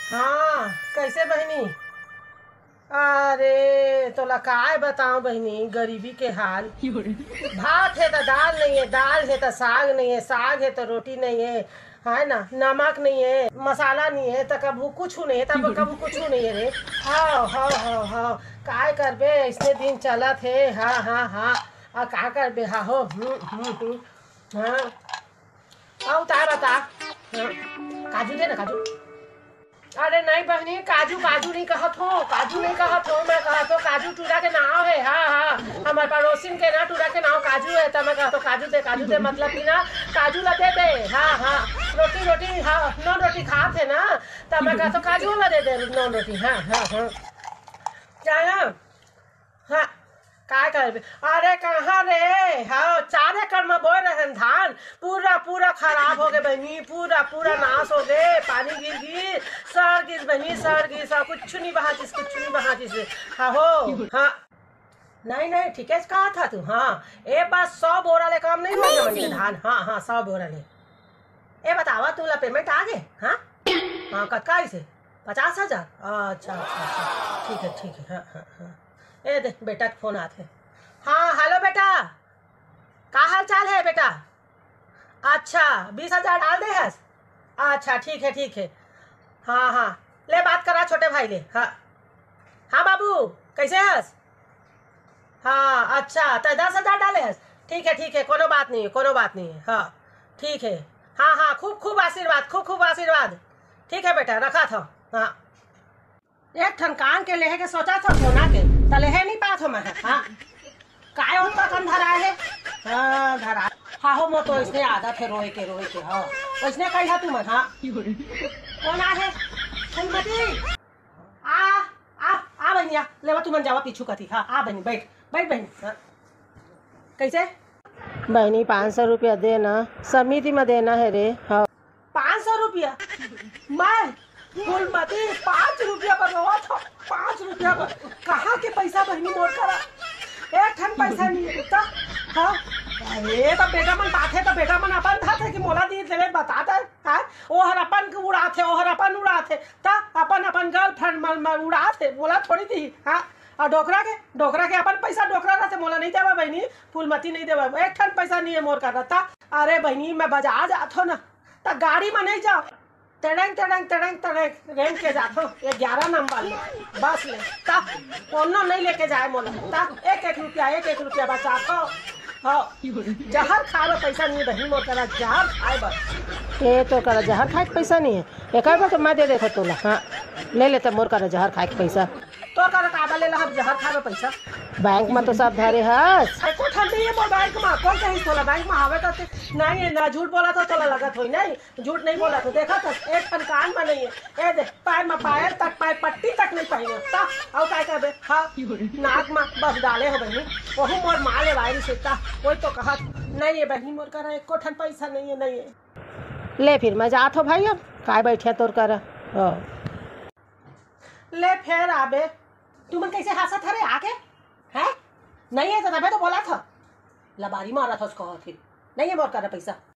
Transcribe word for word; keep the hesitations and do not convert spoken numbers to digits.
हाँ, कैसे बहिनी? अरे, तोला काय बताओ बहिनी, गरीबी के हाल। भात हे त दाल नहीं है, दाल हे त साग नहीं है, साग हे त रोटी नहीं है, है ना, नमक नहीं है, मसाला नहीं है, त कभू कुछ नहीं है, तब कभू कुछ नहीं है रे। हाँ, हाँ, हाँ, हाँ, काय करबे, ऐसने दिन चलत हे। हाँ, हाँ, हाँ, आ का करबे, हाँ हो, हम्म, हम्म, हम्म, हाँ। अउ ताय बता। हाँ। काजू दे ना, काजू। अरे नहीं बहिनी, काजू, काजू नहीं कहत हो, काजू नहीं कहत हो, मैं कहत हो काजू टूरा के नाव है। हाँ, हाँ, हमार पड़ोसिन के ना टूरा के नाव काजू है, त मैं कहत हो काजू दे, काजू दे, मतलब कि ना काजू ला दे दे। हाँ, हाँ, रोटी, रोटी, हाँ, नॉन रोटी खात है ना, त मैं कहत हो काजू ला दे दे, नॉन रोटी। हाँ, हाँ, हाँ। जाना। हाँ, काय करबे? अरे कहाँ रे? हाँ, चार एकड़ में बोए रहन धान, पूरा, पूरा खराब हो गए बहिनी, पूरा, पूरा नाश हो गए, पानी गिर गिर, सड़ गिस बहिनी, सड़ गिस, हाँ, कुछ नहीं बहाचिस, कुछ नहीं बहाचिस। हाँ हो, हाँ। नहीं, नहीं, ठीके से कहा था तू, हाँ, ए बार सौ बोरा ले काम नहीं होय हमन के धान, हाँ, हाँ, सौ बोरा ले। ए बतावा, तू ला पेमेंट आ गे? हाँ? हाँ, कतका आइसे? पचास हजार? अच्छा, अच्छा, अच्छा, ठीक है, ठीक है, हाँ, हाँ, हाँ। ए दे, बेटा के फोन आथे। हाँ, हेलो बेटा, का हाल चाल है बेटा? अच्छा, बीस हजार डाल दे हस? अच्छा, ठीक है, ठीक है। हाँ, हाँ, ले बात करा छोटे भाई ले। हाँ, हाँ बाबू, कैसे हस? हाँ, अच्छा, तै दस हजार डाले हस? ठीक है, ठीक है, कोनो बात नहीं है, कोनो बात नहीं है। हाँ, ठीक है। हाँ, हाँ, खूब, खूब आशीर्वाद, खूब, खूब आशीर्वाद। ठीक है बेटा, रखा था। हाँ। एक ठन कान के लेहे के सोचा था सोना के, त लेहे नहीं पात हो मैं। हाँ। काय ओतका कन धराए हे? हाँ, धरा। हाँ हो, मोर तो ऐसने आदत है रोए के, रोए के, हाँ। वैसने कही हा तुमन, हाँ। कौन आ है? फूलमती? आ, आ, आ बहिनी, आ। लेवा तुमन जावा पीछू कती, हाँ, आ बहिनी, बैठ, बैठ बहिनी, हाँ। कैसे? बहिनी, पाँच सौ रुपया दे ना, समिति में देना है रे, हाँ। पाँच सौ रुपया? मैं फूलमती पाँच रुपया बर रोवत हव, पाँच रुपया बर। कहाँ के पैसा बहिनी मोर करा? एक ठन पैसा नहीं है, त, हाँ? अरे, त बेटा मन पाथे, त बेटा मन अपन धाथे कि मोला दी, तेरे बता दे, हाँ? ओहर अपन के उड़ाथे, ओहर अपन उड़ाथे, त अपन, अपन गर्लफ्रेंड मन, मन उड़ाथे, मोला थोड़ी दी, हाँ? और डोकरा के, डोकरा के अपन पैसा डोकरा रहथे, मोला नहीं देवा बहिनी, फूलमती नहीं देवा, एक ठन पैसा नहीं है मोर करा, त, अरे बहिनी, मैं बाजार जात हव ना, त गाड़ी में नहीं जाओ, तड़ंग, तड़ंग, तड़ंग, तड़ंग, रेंग के जाथो, ये ग्यारह नंबर में, बस ले, ता, कोनो नहीं लेके जाए मोला, ता, एक एक रुपया, एक एक रुपया बचाथो, हाँ, जहर खाए बर पैसा नहीं है बहिनी मोर करा, जहर खाए बर। ए, तोर करा जहर खाए के पैसा नहीं है, एक बार तो मैं दे देथो तोला, हाँ, ले लेता मोर करा जहर खाए के पैसा। तोर करा काबर ले ला हम जहर खाए बर पैसा? बैंक में तो सब धरे हस। एको ठन नहीं है मोर बैंक में, कौन कही तोला बैंक में आवे करते? नहीं है, ना झूठ बोला था, तोला लगत होई, नहीं। झूठ नहीं बोला तो देखा था, एक ठन कान में नहीं है। ए दे, पैर में पायल तक, पैर पट्टी तक नहीं पहने। ता, अउ काय करबे? हाँ, नाक में बस डाले हो बहिनी। वहू मोर माँ ले वायरी से ता, वही तो कहा, नहीं है बहिनी, मोर करा एको ठन पैसा नहीं है, नहीं है। ले फिर मैं जात हो भाई, अब काय बैठे तोर करा। हाँ। ले फेर आबे, तुमन कैसे हंसत हरे आके? हैं? नहीं है तो तबे तो बोला था। लबारी मारा था उसको फिर। नहीं है मोर करा पैसा।